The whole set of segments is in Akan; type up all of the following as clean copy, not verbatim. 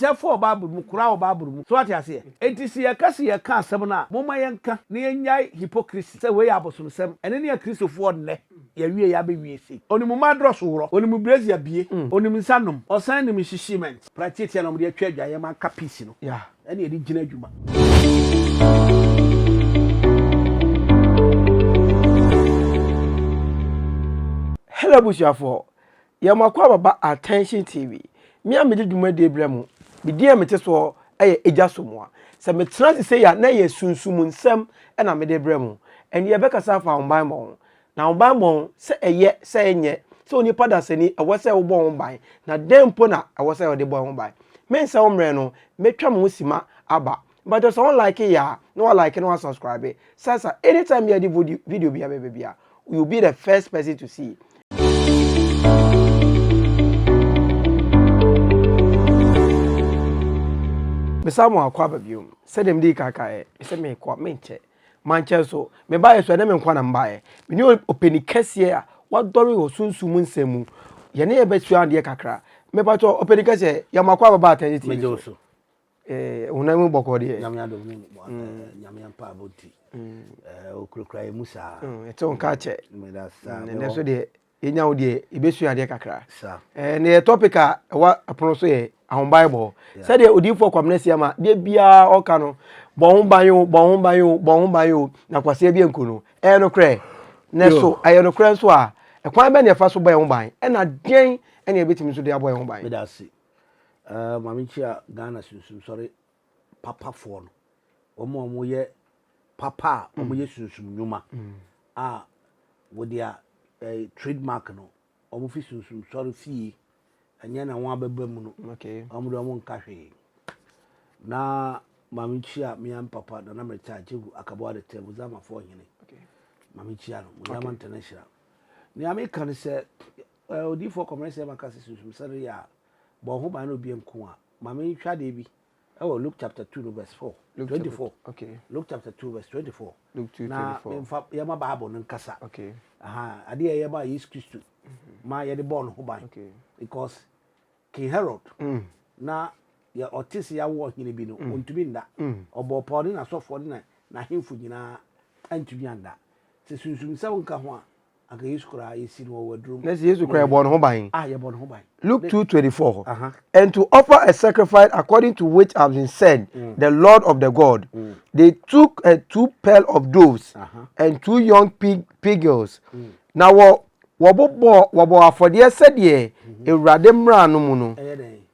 Sɛ wɔ Bible mu, kora wɔ Bible mu. So wate aseɛ? Enti sɛ yɛka sɛ yɛka asɛm no a, momma yɛnka na yɛnnyae hypocrisy sɛ wei yɛ abosomsɛm. Ɛno ne Akristofoɔ nnɛ. Yɛawie yɛabɛwie sei. Onim mmaa drɔso worɔ, onim brazier bie, onim nsa nom, ɔsan nim nhyehyeement. Pra tiatia na wɔde atwa adwaeɛ ma aka piece no ɛne yɛde gyina adwuma. Hello abusuafoɔ, yɛn mo akɔ ababa Attention TV. Me a mede dwumadie brɛ mo, me din a mete soɔ yɛ Agya Somoa. Sɛ metena ase sei a na ɛyɛ sunsum nsɛm na mede brɛ mo. Ɛnde yɛbɛkasa afa ahobammɔ ho. Na ahobammɔ ho, sɛ ɛyɛ sɛ ɛnyɛ, sɛ onipa dasani ɛwɔ sɛ wobɔ ho ban, na dɛn mpo na ɛwɔ sɛ wɔde bɔ ho ban. Mensɛ wo mmerɛ no, mɛtwa me ho sima aba. Mpakyɛw sɛ wo like yɛ a, na wa like na wa subscribe. Sasa anytime yɛde video bi abɛba bi a, you be the first person to see. Mesan mo akɔ aba bio. Sɛdeɛ mede kan kaeɛ, sɛ mekɔ a menkyɛ. Mankyɛ nso, mebaeɛ so ɛnyɛ me nko na mebaeɛ. Me ne ɔpanin kɛseɛ a wadɔre wɔ sunsum mu nsɛm mu. Yɛne yɛ bɛsua adeɛ kakra. Mepakyɛ ɔpanin kɛseɛ, yɛ mo akɔ aba ba Atɛnye TV so. Eh, honam mu bɔkɔɔ deɛ. Nyame adom ne mm. Nyame mpaabɔ nti. Mm. Eh, okurakura yɛ mu saa. Mm, ɛte wo nka akyɛ. Mm, ɛnɛ so deɛ yɛnya wo deɛ yɛbɛsua adeɛ kakra. Eh, ne yɛ topic a ɛwɔ ɛpono so yɛ ahobanbɔ. Sɛdeɛ odiyifoɔ Kwabena Asiamah deɛ biara ɔka no bɔ ho ban o, bɔ ho ban o, bɔ ho ban o, na kwasea bi nku no. Ɛyɛ nokorɛ. Na so ɛyɛ nokorɛ nso a, ɛkwan bɛn na yɛfa so bɔ yɛn ho ban? Ɛna deɛn ɛna yɛbɛtumi nso de abɔ yɛn ho ban? Meda ase. Uh, maame nkyia Ghana sunsum sɔre papafoɔ no. Wɔn a wɔyɛ papa a wɔyɛ mm. sunsum nnwuma mm. a wɔde a eh, trademark no wɔn fi sunsum sɔre fie ɛnyɛ na wɔn abɛba mu no. Okay. Wɔn de wɔn nka hwee. Na maame nkyia mmea papa nana mɛrɛkyɛ agyegu akaboa de tɛ muzamafoɔ hene. Maame nkyia no muzama okay. international. Nea meka ne sɛ Odiyifoɔ kɔmɛnsɛm aka sɛ sunsum sɛre yɛ a, bɔ wo ho ban na obi anku wo a, ma menhwɛ adeɛ bi ɛwɔ Luke chapter 2 no verse 4, 24. Okay. Luke chapter 2 verse 24. Luke 2, Na 24. memfa yɛma Bible no nkasa. Okay. Aha, adeɛ a yɛma Yesu Kristo ma yɛde bɔɔ ne ho ban. Okay. Because King Herod na yɛ ɔte sɛ yɛawo ɔhene bi no, ɔntumi nda. Ɔbɔɔ pɔw ne n'asɔfoɔ ne n'ahemfo nyinaa antumi anda. Sɛ sunsum sɛ wonka ho a, Anka Yesu koraa yɛsi no wɔ waduro mu. Na sɛ Yesu koraa yɛbɔɔ ne ho ban. Ah, yɛbɔ ne ho ban. Luke 2:24. Uh -huh. And to offer a sacrifice according to which has been said, mm. the Lord of the God. Mm. They took two pair of doves uh -huh. and two young pig pigeons. Mm. Na wɔ wɔbobɔ wɔbɔ afɔdeɛ sɛdeɛ mm-hmm. Awurade mmara no mu no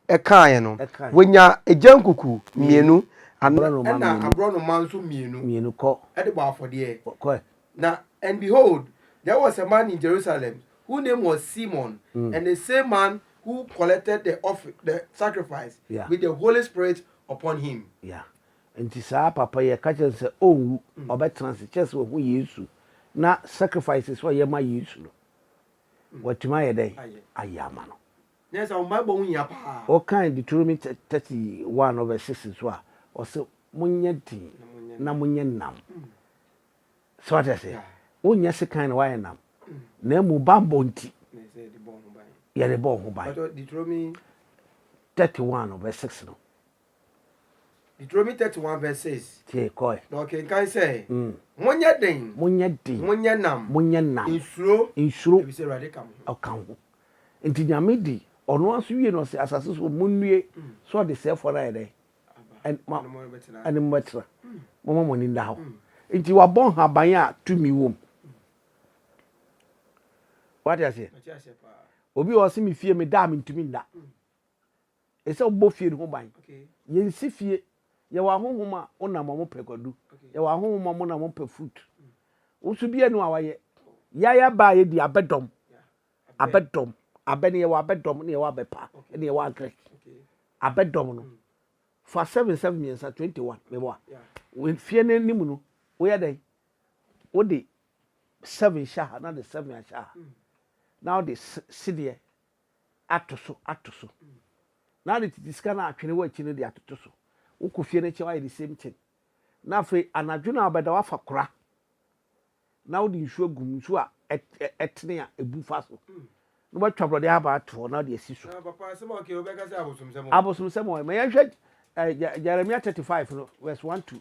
ɛkaeɛ no. Wɔnya egya nkuku mmienu. Ɛna aborɔnoma nso mmienu. Mmienu kɔ. Ɛde bɔ afɔdeɛ. Kɔ. Na, and behold, there was a man in Jerusalem whose name was Simon, mm. and the same man who collected the offer, the sacrifice yeah. with the Holy Spirit upon him. Yeah. Nti saa papa yɛ ka kyerɛ sɛ ɔnwu mm. ɔbɛtena ase kyerɛ sɛ ɔhu Yesu na sacrifices ɔyɛ ma Yesu no mm. watumi ayɛ dɛn ayɛ ama no. Nyɛ sɛ ɔmma bɔ ho hia paa. Ɔkan Deuteronomy 31 verse 6 nso a ɔsɛ monyɛ den na monyɛ nam. Mm. So wate ase? Wonyɛ sekan na woayɛ nam, na mmom bammɔ nti yɛde bɔ ho ban. 31 verse 6 no. Deuteronomy 31 verse 6. Tie kɔɛ. Na ɔkenkan sɛ, mm. Monyɛ den. Monyɛ den. Monyɛ nam. Monyɛ nam. Nsuro. Nsuro. Efisɛ Awurade ka mo ho. Ɔka ho. Nti Nyame di ɔno aso wie no ɔsɛ asase so monnue mm. so ɔde sɛɛfoɔ no ayɛ dɛn ɛne mo bɛtena. Momma mo ani nna hɔ. Nti wabɔ nhaban a tumi wom. Wate aseɛ? Obi wɔ ɔse me fie me da a mentumi nda. Ɛsɛ wobɔ fie no ho ban. Yɛnsi fie. Yɛwɔ ahonhom a wonam ɔmo pɛ kwadu. Yɛwɔ ahonhom a ɔmo nam ɔmo pɛ fruit. Woso bi anu a wayɛ. Yaya baa yɛdi abɛdɔm. Abɛdɔm. Abɛ no yɛwɔ abɛdɔm ne yɛwɔ abɛpa ne yɛwɔ agrek. Abɛdɔm no fa seven seven mmiɛnsa 21 meboa. Fie no anim no woyɛ dɛn? Wode seven hyɛ ha na de seven ahyɛ ha na wode sedeɛ ato so ato so na wode tete sika no atwene wɔ akyi no de atoto so. Wokɔ fie no akyi a woayɛ the same thing. Na afei anadwo no a wobɛda woafa kora na wode nsuo agu mu, nsuo a ɛtene a ɛbu fa so. Na wɔatwa borɔdeɛ ahaban ato hɔ na wɔde asi so. Abosomsɛm wɔ ma yɛnhwɛ eh, Jeremiah 35 no verse 1 to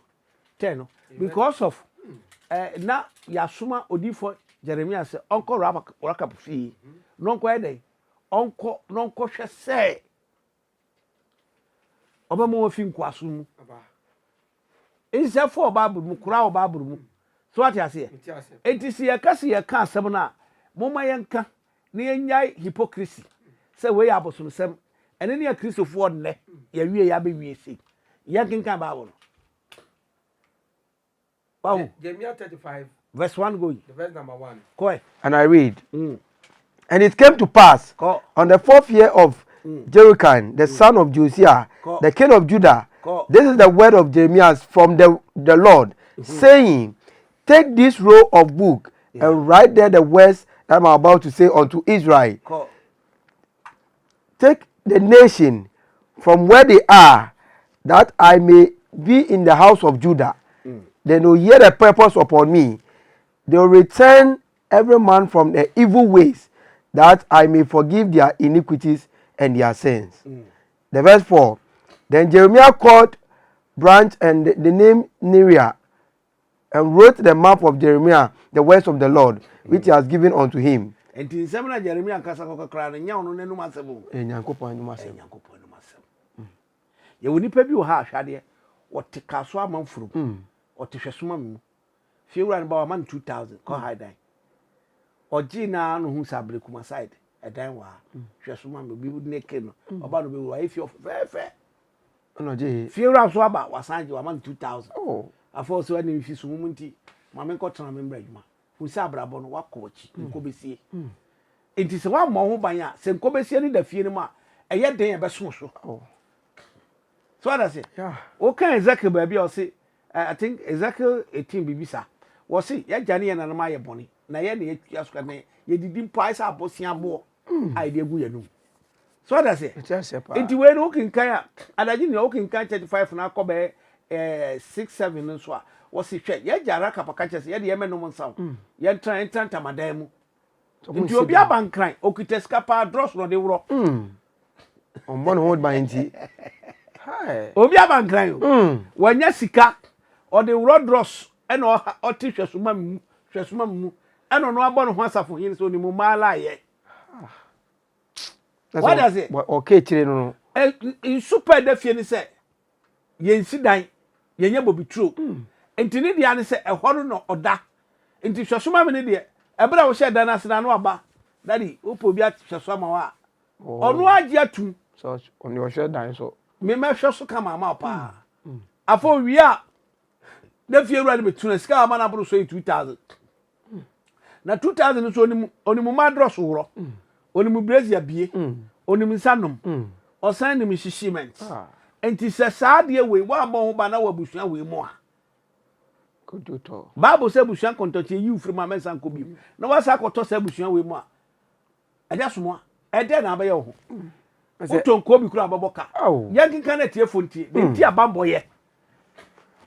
10 no because of eh, na yɛasoma odiyifoɔ Jeremiah sɛ ɔnkɔ Rakab fie na ɔnkɔyɛ dɛn ɔnkɔ na ɔnkɔhwɛ sɛ Ɔbɛma wɔafi nkoasom mu. Nsɛfo wɔ Bible mu, kora wɔ Bible mu. So wate aseɛ? Enti sɛ yɛka sɛ yɛka asɛm no a, momma yɛnka na yɛnnyae hypocrisy sɛ wei yɛ abosomsɛm. Ɛno ne Akristofoɔ nnɛ yɛawie yɛabɛwie sei. Yɛnkenkan Bible no. Wahu? Jeremiah 35, Verse 1 going. the verse number 1. Kɔɛ. And I read, And it came to pass Kɔ. on the fourth year of Jeroboam, the son of Josiah, Kɔ. the king of Judah, Kɔ. this is the word of Jeremiah from the, the Lord, saying, Take this roll of book and write there the words that I'm about to say unto Israel. Kɔ. Take the nation from where they are, that I may be in the house of Judah. Then will hear the purpose upon me. They will return every man from their evil ways, that I may forgive their iniquities and their sins. The verse 4. Then Jeremiah called branch and the, the name Neriah and wrote the mouth of Jeremiah the words of the Lord, which he has given unto him. Enti nsɛm na Jeremia nkasa kɔkɔ koraa no nyɛ ɔno n'anum asɛm o. Ɛyɛ Nyankopɔn anum asɛm. Ɛyɛ Nyankopɔn anum asɛm. Yɛwɔ nipa bi wɔ ha ahwɛ adeɛ, wɔte kaso amanforo mu, ɔte hwɛsoma mu. Fiewura no ba wama no 2000 kɔ ha dan. Ɔgyee naa no hu sɛ Ablekuma side ɛdan wɔ ha. Hwɛsoma mu obi ne ke no, ɔba no bɛwura ayɛ fie ɔfɛfɛɛfɛ. Ɛna ɔgye. Fiewura nso aba wasan gye wama no 2000. Oh. Afɔ sɛ ɛne mfi so mu nti maame nkɔtena me mmra adwuma. Hu sɛ abrabɔ no wakɔ akyi nkɔbɛsie. Nti sɛ woammɔ ho ban a sɛ nkɔbɛsie no da fie no mu a ɛyɛ den ɛbɛso so. Oh. So what I say? Yeah. Woka Ezekiel baabi a ɔse I think Ezekiel 18 biribi saa. Wɔse yɛagya ne yɛn nanom ayɛ bɔne na yɛn na yɛtua so ka na yɛdidi mpo ayɛ sɛ abosea boɔ a yɛde agu yɛn anum. So what I say? Ɛte aseɛ paa. Nti wei no wokenkan a adagye nea wokenkan 35 no akɔ bɛyɛ 6 7 no nso a wɔse hwɛ yɛagya Rakab ka kyerɛ sɛ yɛde yɛmmɛnom nsa o. Yɛntena yɛntena ntamadan mu. Nti obi aba nkran okita sika paa drɔs na ɔde worɔ. Ɔmmɔ ne ho ban nti. Hi. Obi aba nkran o. Wanya sika ɔde worɔ drɔs ɛna ɔte hwɛsoma mu hwɛsoma mu ɛna ɔno abɔ ne ho asafo hene sɛ onim mmaa laayɛ. What does it? Ɔka akyire no no. Nsu pɛ da fie ne sɛ yɛnsi dan yɛnyɛ bobituro nti ne deɛ ne sɛ ɛhɔ no na ɔda nti hwɛsoma mi ne deɛ ɛberɛ a wohyɛ dan no ase na ano aba daddy wopɛ obi ahwɛ so ama wo a ɔno agye atum Sɛ ɔne ɔhwɛ dan so. memɛhwɛ so kama ama wo paa afɔ wie a na fie wura no bɛtu no sika a ama no aboro so yɛ 2000 na 2000 nso onim onim mma adrɔso worɔ onim brazier bie onim nsa nom ɔsan nim nhyehyeement Ah. nti sɛ saa adeɛ wei woammɔ ho ba na wɔ abusua wei mu a Kodo tɔ. Bible sɛ abusua nkɔntɔkye yi wo firi mu a mɛnsa nkɔ bio na woasa akɔtɔ saa abusua wei mu a ɛnyɛ somoa ɛdɛn na abɛyɛ wo ho wotɔ nkuo bi koraa bɛbɔ ka yɛnkenka no atiefo ntie ne nti abanbɔ yɛ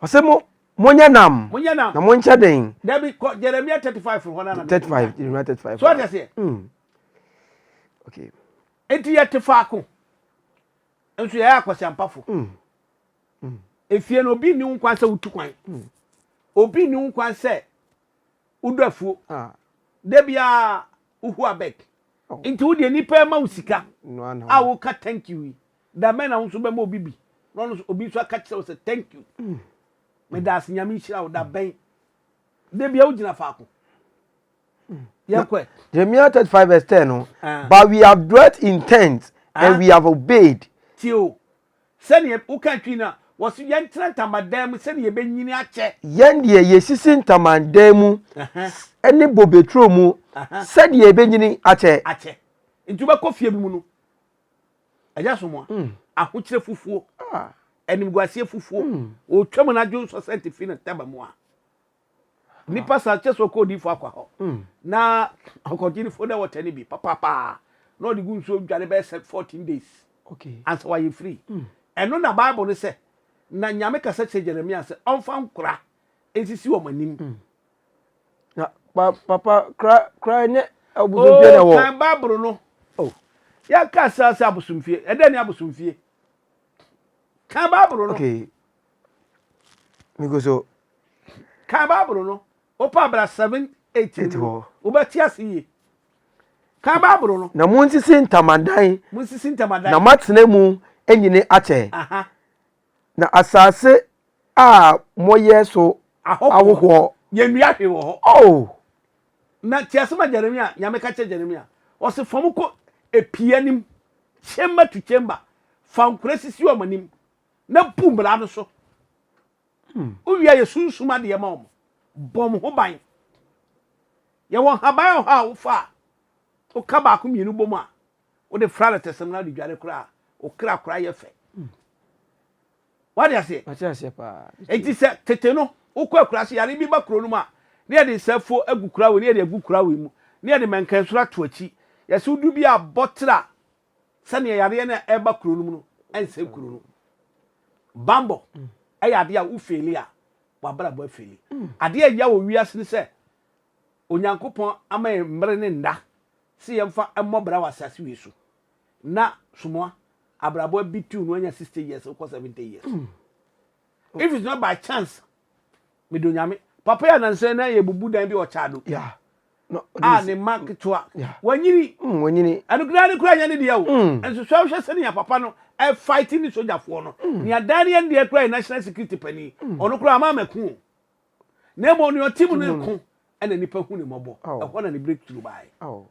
ɔsɛ mo monyɛ nam monyɛ nam na monkyɛ den dabi kɔ Jeremia 35 hɔ na na 35 Jeremia 35 so ɔde aseɛ okay enti yɛte faako nso yɛyɛ akwasiampafo efie no obi nni wo kwan sɛ wotu kwan obi nni wo kwan sɛ wodɔ afuo ah da biara wohu abeg Oh. nti wo deɛ nipa ma wo sika no ana a woka thank you yi da bɛn na wo nso bɛma obi bi na ɔno nso obi nso aka kyerɛ wo sɛ thank you meda ase nyame nhyira wo da bɛn da biara wogyina faako yɛnkɔ Jeremiah 35 verse 10 no Ah. but we have dwelt in tents and Ah. we have obeyed tie o sɛdeɛ woka twi no a wɔso yɛntena ntamadan mu sɛdeɛ yɛbɛnyini akyɛ yɛn deɛ yɛsisi ntamadan mu ne bobeturo mu sɛdeɛ yɛbɛnyini akyɛ akyɛ nti wobɛkɔ fie bi mu no ɛnyɛ somoa ahokyerɛ fufuo Ah. animguaseɛ fufuo ɔtwa mu no adwo nsɔ sɛnte fi ne ntaba mu a nipa sa kyɛ sɛ ɔkɔ odiifo akɔ hɔ na ɔkɔgyinifo dɛ wɔtɛ no bi papapaa na ɔde gu nsuo dware bɛyɛ sɛ 14 days okay ansa wayɛ free ɛno na bible no sɛ na nyame kasa kyerɛ jeremia sɛ ɔmfa nkora nsisi wɔn anim na pa papa kra kra nyɛ abusua na Oh, wɔ kan bible no. Oh, yɛka sɛ sɛ abosomfie, ɛdɛn ne abosomfie? Kan Bible no. Okay. Mego so. Kan Bible no. Wopɛ abra 7 8 no. Wobɛte ase yie. Kan Bible no. Na monsisi ntamadan. Monsisi ntamadan. Na moatena mu anyini akyɛ. Aha. Na asase a moyɛ so ahohoɔ. Yɛnnua hwee wɔ hɔ. Oh! Na te asɛm a Jeremia, Nyame ka kyerɛ Jeremia. Ɔse fa mo kɔ epie anim, chamber to chamber, fa nkora sisi wɔn anim, na bu mmara no so. Wowie a yɛ sunsum adeɛ ma wɔn. Bɔ wɔn ho ban. Yɛwɔ nhaban wɔ hɔ a wofa a, woka baako mmienu bom a, wode fra lɛtɛsɛm na wode dware koraa a, wo kra koraa yɛ fɛ. Wate aseɛ? Mate aseɛ paa. Enti sɛ tete no, wokɔ akuraase, yare bi ba kuro no mu a, ne yɛde nsafuo agu kura wei, ne yɛde agu kura wei mu, ne yɛde mmɛnkɛnsoro ato akyi. Yɛsɛ wodu bi a bɔ tra sɛdeɛ yareɛ no a ɛreba kuro no mu no ɛnsɛe kuro no. Bammɔ ɛyɛ adeɛ a wofeeli a, w'abrabɔ afeeli. Adeɛ a ɛya wɔ wiase ne sɛ, Onyankopɔn ama yɛn mmere ne nna sɛ yɛmfa mmɔ bra wɔ asase wei so. Na somoa abrabɔ abitiw no anya 60 years wokɔ 70 years. If it's not by chance, medɔ Nyame. Papa yi anansa na yɛbubu dan bi wɔ Kyado. Yeah. No, A ne mma ketewa. Yeah. Wanyini. Wanyini. Ɛno koraa ne koraa nyɛ ne deɛ o. Nso sɛ wohwɛ sɛnea papa no ɛfight ne sogyafoɔ no. Nea dan no yɛ ne deɛ koraa yɛ national security panin. Ɔno koraa ama amɛko o. Na mmom nea ɔte mu no ko ɛna nipa hu ne mmɔbɔ. Ɛhɔ na ne breakthrough baeɛ.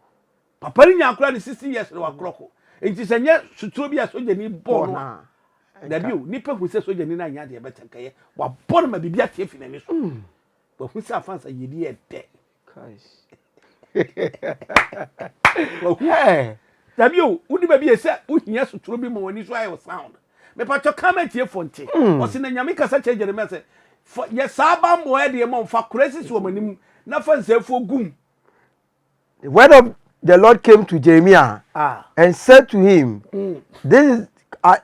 Papa no nyaa koraa ne 60 years na wakorɔ ko. Nti sɛ nyɛ suturo bi a sogyani bɔɔ no a, dabi o, nipa hu sɛ sogyani no anyɛ adeɛ bɛtɛ nkɛyɛ. Wabɔ no ma biribi ate afi n'ani so. Wahu sɛ afansa yiedi yɛ dɛ. Wahu. Dabi o, wodi baabi yɛ sɛ wohia suturo bi ma w'ani so ayɛ wo sound. Mepatwɔ ka ma atiefoɔ nte. Ɔse na Nyame kasa kyerɛ Jeremia sɛ, fa yɛ saa bammɔ ɛdeɛ ma wɔn, fa kora sisi wɔn anim na fa nsɛefoɔ gu mu. The word of the Lord came to Jeremiah and said to him, This is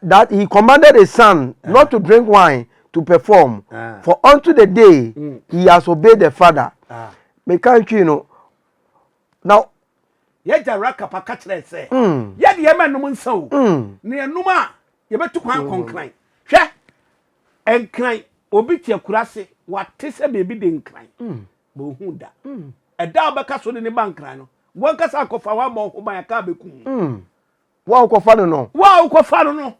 that he commanded his son not to drink wine to perform, for unto the day he has obeyed the father. Meka ntwi no. Now Yɛgya Rakab aka kyerɛɛ sɛ, Yɛ deɛ yɛmma nnom nsa o, na yɛnom a, yɛbɛtu kwan akɔ Nkran. Hwɛ! Nkran, obi te akuraase, wate sɛ biribi de Nkran, ma ɔhuu da. Ɛda a wobɛka so de ne ba Nkran no, wo ankasa akɔfa, woammɔ wo ho ban a, kaa bɛkum wo. Wo a wokɔfa no no. Wo a wokɔfa no no.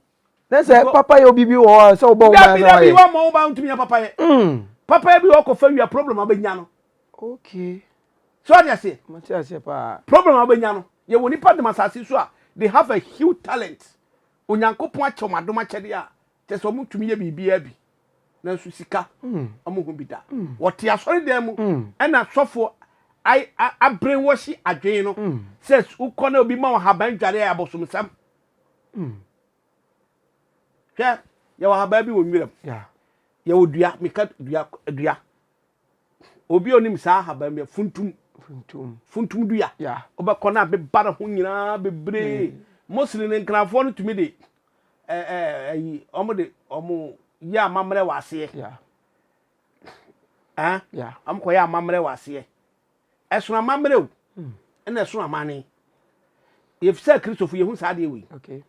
Ne sɛ papayɛ obi bi wɔ hɔ a sɛ wobɔ wo ban sɛ wayɛ. Dabi dabi woammɔ wo ban wontumi nyɛ papayɛ. Papayɛ bi wɔ hɔ kɔfa wie a problem a wobɛnya no. Okay. So ate aseɛ? Mate aseɛ paa. Problem a wobɛnya no, yɛwɔ nipa dem asase so a they have a huge talent. Onyankopɔn akyɛ wɔn adom akyɛdeɛ a kyerɛ sɛ wɔtumi yɛ biribiara bi. Nanso sika, wɔn ho bi da. Wɔte asɔredan mu ɛna sɔfoɔ abrainwash adwene no sɛ wokɔ na obi ma wo ahaban dware a abosomsɛm. Hwɛ, yɛwɔ ahaban bi wɔ nwiram. Yɛwɔ dua, meka dua, dua. Obi a onim saa ahaban bi funtum. Funtum. Funtum dua. Yeah. Wobɛkɔ na abeba ne ho nyinaa bebree. Mostly ne nkrafoɔ no tumi de ɛɛ ɛyi wɔn de wɔn yɛ amammerɛ wɔ aseɛ. Yeah. Ɛn? Yeah. Wɔn kɔ yɛ amammerɛ wɔ aseɛ. Ɛsono amammerɛ o. Ɛna ɛsono amanne. Yɛfisɛ Kristofo yɛhu saa adeɛ wei. Okay.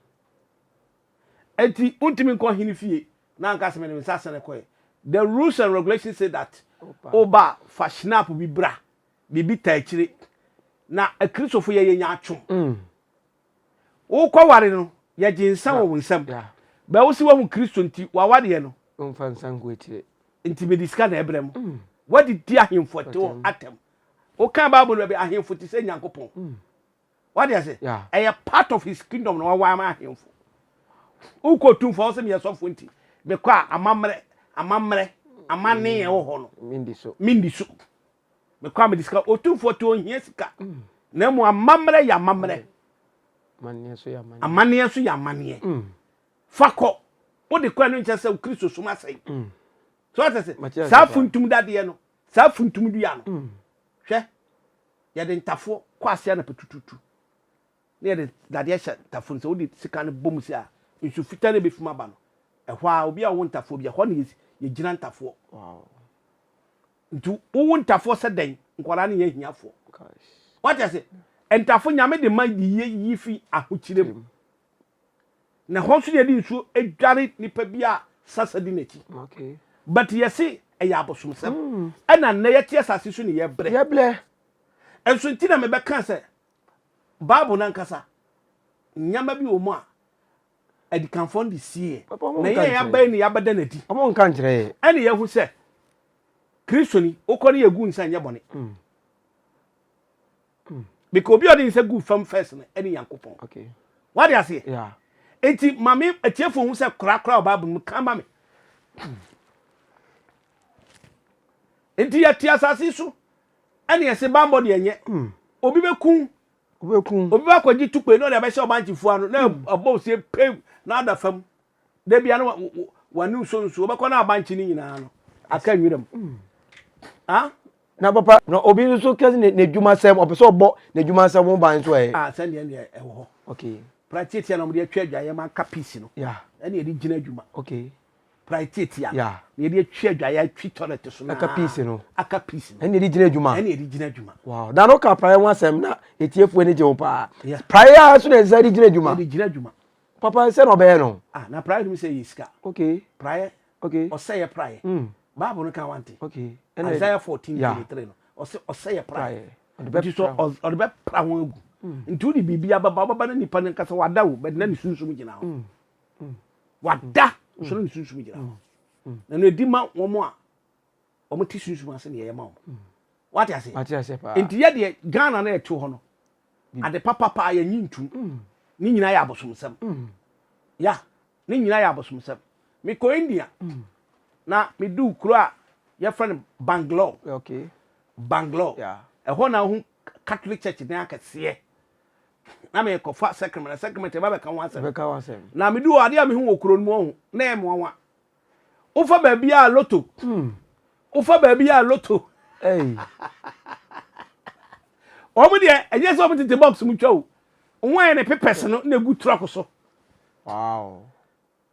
Enti wontumi nkɔ hene fie na anka sɛ mede me nsa asɛne kɔɛ. The rules and regulations say that woba a fa schnapp bi bra, biribi taa akyire. Na Akristofo yɛyɛ nyaatwom. Wokɔ ware no, yɛgye nsa wɔ wo nsam. Bɛ wo se woahu Kristo nti w'awareɛ no. Womfa nsa ngu akyire. Nti mede sika na ɛbrɛ mo. Woadidi ahemfo ɛte hɔ atɛm. Wokan Bible no baabi ahemfo te sɛ Nyankopɔn. Wate ase? Ɛyɛ part of his kingdom na wawa ama ahemfo. Wokɔ otumfoɔ hɔ sɛ meyɛ sɔfo nti, mekɔ a amammerɛ, amammerɛ, amanne a ɛwɔ hɔ no, Mendi so. mendi so. Mekɔ a mede sika, otumfoɔ te ohia sika. Na mmom amammerɛ yɛ amammerɛ. Amanneɛ nso yɛ amanneɛ. Amanneɛ nso yɛ amanneɛ. Fa kɔ. Wode kɔ ɛno nkyɛ sɛ Kristo som asɛe. So wate ase? Mate ase Saa paa. funtum dadeɛ no, saa funtum dua no, hwɛ, Yɛde ntafoɔ kɔ aseɛ anɔpa tututu na yɛde dadeɛ hyɛ ntafoɔ no sɛ wode sika no bɔ mu sɛ a nsu fitaa no bɛfim aba no ɛhɔ a obi a ɔwo ntafoɔ bi ɛhɔ na yɛgyina ntafoɔ. Nti wowo ntafoɔ sɛ dɛn nkwadaa no yɛ ahiafoɔ. Wate ase? Ntafo Nyame de ma de yi fi ahokyerɛ mu. Na ɛhɔ nso na yɛde nsuo dware nipa bi a sasa di n'akyi. But yɛse ɛyɛ abosomsɛm. Ɛna nnɛ yɛte asase so ne yɛbrɛ. Yɛbrɛ. Nso nti na mebɛka sɛ Bible no ankasa nneɛma bi wɔ mu a adikanfoɔ no de sieɛ. Na yɛn yɛabɛn ne yɛabɛda no adi. Ɔmo nka nkyerɛ yɛ. Ɛne yɛhu sɛ Kristoni wokɔ ne yɛgu nsa nyɛ bɔne. Because obi a ɔde nsa gu fam first no ɛne Nyankopɔn. Okay. Wade aseɛ? Yeah. Enti maame atiefo hu sɛ korakora wɔ Bible mu ka ma me. Enti yɛte asase so ɛne yɛse bambɔ deɛ nyɛ. Obi bɛku Wobɛku. Obi bɛkɔgye tukpe na ɔde abɛhyɛ ɔbankyefoɔ ano na ɛbɔ osie pem na ada fam. Da bia no w'ani nso nsuo wobɛkɔ na abankye no nyinaa no aka nwura mu. Ah? Na papa na obi nso kɛse ne n'adwuma sɛm ɔpɛ sɛ ɔbɔ n'adwuma sɛm ho ban nso ɛ. Ah sɛndeɛ deɛ ɛwɔ hɔ. Okay. Pra tiatia na wɔde atwa adwaeɛ ma aka piece no. Yeah. Ɛna yɛde gyina adwuma. Okay. Pra tiatia. Yeah. Na yɛde atwa adwaeɛ atwi toilet so na. Aka piece no. Aka piece no. Ɛna yɛde gyina adwuma. Ɛna yɛde gyina adwuma. Wow. Na no ka praeɛ ho asɛm na etiefoɔ ani gye ho paa. Yeah. Praeɛ a so na ɛsɛ de gyina adwuma. Yɛde gyina adwuma. Papa sɛ na ɔbɛyɛ no. Ah na praeɛ no sɛ yɛ sika. Okay. Praeɛ. Okay. Ɔsɛ yɛ praeɛ. Bible no ka wante. Okay. Isaiah 14 23 no. Ɔsɛ ɔsɛ yɛ praeɛ. Nti so ɔde bɛpra ho agu. Nti wode biribi ababa wobɛba na nipa no nkasa wada o but na ne sunsum gyina hɔ. Wada nso na ne sunsum gyina hɔ. Na no ɛdi ma wɔn a wɔn te sunsum ase na yɛyɛ ma wɔn. Wate ase? Mate ase paa. Nti yɛ deɛ Ghana na ɛte hɔ no ade papa paa yɛnyi ntum. Ne nyinaa yɛ abosomsɛm. Ya ne nyinaa yɛ abosomsɛm. Mekɔ India na meduu kuro a yɛfrɛ no Bangalore. Okay. Bangalore. Yeah. Ɛhɔ na wohu Catholic Church dan akɛseɛ. Na mekɔfa sacrament, na sacrament ɛba bɛka ho asɛm. Ɛbɛka ho asɛm. Na meduu hɔ adeɛ a mehu wɔ kuro no mu ɔho na ɛyɛ mmoawa. Wofa baabi a loto. Wofa baabi a loto. Hey. Wɔn deɛ ɛnyɛ sɛ wɔn tete box mu twa o. Wɔn ayɛ ne papers no na egu truck so. Wow.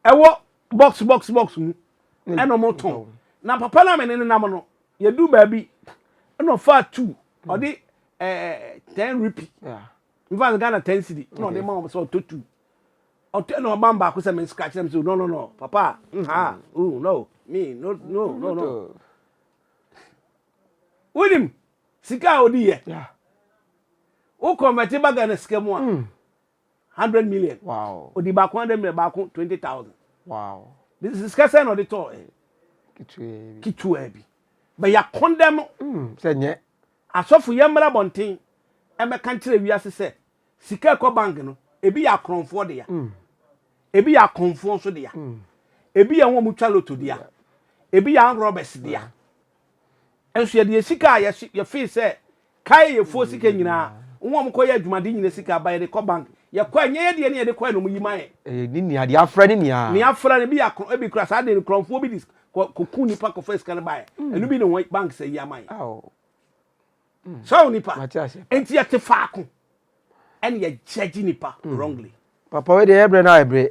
Ɛwɔ box box box mu ɛna wɔn tɔn. Na papa na mene nenam no yɛdu baabi ɛna ɔfa two ɔde 10 rupee. Yeah. Nfa Ghana 10 cedi ɛna ɔde ma wɔn sɛ ɔtɔ two. Ɔtɔ ɛna ɔma baako sɛ me scratch na me sɛ no no no papa nha oh no me no no no no. Wonim sika a ɔdi yɛ. Yeah. Wo convert ba Ghana sika mu a 100 million. Wow. Ɔdi baako 100 million baako 20,000. Wow. Sika sɛ na ɔde tɔɔ ɛ. Ketewa bi. Ketewa bi. Bɛ yɛ condemn. Sɛ nyɛ. Asɔfo yɛ mmra bɔnten ɛmɛka nkyerɛ wiase sɛ sika ɛkɔ bank no ebi yɛ akorɔmfoɔ dea. Ebi yɛ akɔmfoɔ nso dea. Ebi yɛ wɔn a wɔtwa lotto dea. Ebi yɛ armed robbers dea. Nso yɛde yɛ sika a yɛfee sɛ kae yɛfoɔ sika nyinaa wɔn a wɔkɔyɛ adwumaden nyina sika aba yɛde kɔ bank yɛkɔ ɛnyɛ yɛ deɛ ne yɛde kɔ ɛna wɔn yi ma yɛ. Ɛyɛ ne nea deɛ afra ne nea. Nea afra no ebi yɛ akorɔ ebi kura saa de no korɔmfoɔ bi de kɔku nipa kɔfa sika no baeɛ ɛno bi na wɔn bank sɛ yi ama yɛ. Sɛ wɔn nipa nti yɛte faako ɛna yɛ judge nipa wrongly. Papa wei deɛ yɛbrɛ no ayɛ bere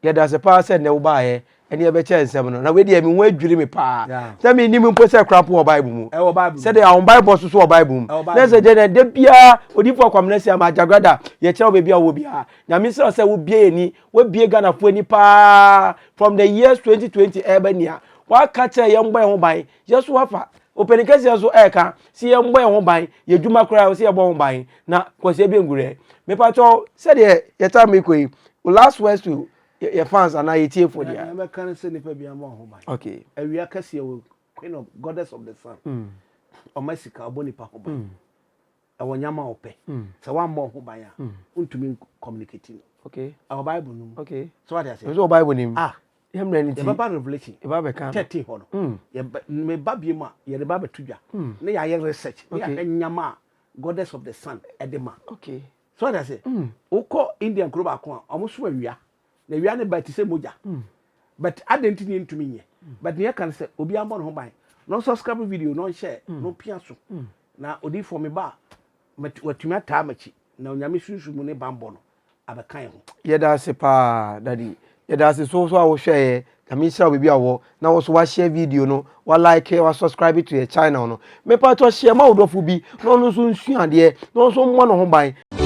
yɛda ase paa sɛ nnɛ wobaeɛ ɛne yɛbɛkyɛ nsɛm no na wei deɛ me ho adwiri me paa sɛ mennim mpo sɛ kora mpo wɔ Bible mu sɛdeɛ ahobaebɔ so so wɔ Bible mu na sɛ deɛ da biara odiyifoɔ Kwamena Asiamah Agyagrada yɛkyerɛ wo baabi a wowɔ biara Nyame nsrɛ sɛ wobie yɛn ani wabie Ghanafoɔ ani paa from the years 2020 ɛreba nia waka kyerɛ yɛn bɔ yɛn ho ban yɛ so wafa ɔpanin kɛseɛ nso ɛreka sɛ yɛn bɔ yɛn ho ban yɛ adwuma koraa sɛ yɛbɔ ho ban na kwasi ebi ngurɛ mepatɔ sɛdeɛ yɛta mi kɔ yi last words to yɛ fans anaa yɛ tiefo deɛ. Nea mɛka ne sɛ nipa bi ama ho ban. Okay. Awia kɛseɛ wɔ queen of goddess of the sun. Ɔma sika ɔbɔ nipa ho ban. Ɛwɔ nyama a ɔpɛ. Sɛ wammɔ ho ban a, wontumi communicate no. Okay. Ɛwɔ Bible no mu. Okay. So wate aseɛ. Nso wɔ Bible no mu. Ah. Yɛ mmerɛ no ti. Yɛbɛba Revelation. Yɛba bɛka. 13 hɔ no. Yɛbɛ meba bie mu a yɛde ba bɛto dwa. Ne yɛayɛ research. Ne yɛahwɛ nyama a goddess of the sun ɛde ma. Okay. So wate aseɛ. Wokɔ Indian kuro baako a wɔn so awia. Na awia ne ba ti sɛ mogya. But adɛn nti ne yɛntumi nyɛ. But nea ɛka no sɛ obiara mmɔ ne ho ban. Na ɔnsubscribe video na ɔnhyɛ na ɔpia so. Na odiyifoɔ me ba a watumi ataa m'akyi na Onyame sunsum mu ne banbɔ no abɛka yɛn ho. Yɛda ase paa daddy. Yɛda ase so so a wohwɛeɛ. Nyame nhyira wo baabi a wɔ na wo so wahyɛ video no, wa like, wa subscribe to yɛ channel no. Mepatɔ hyɛ ma wo dɔfo bi na ɔno nso nsua adeɛ na ɔno nso mmɔ ne ho ban.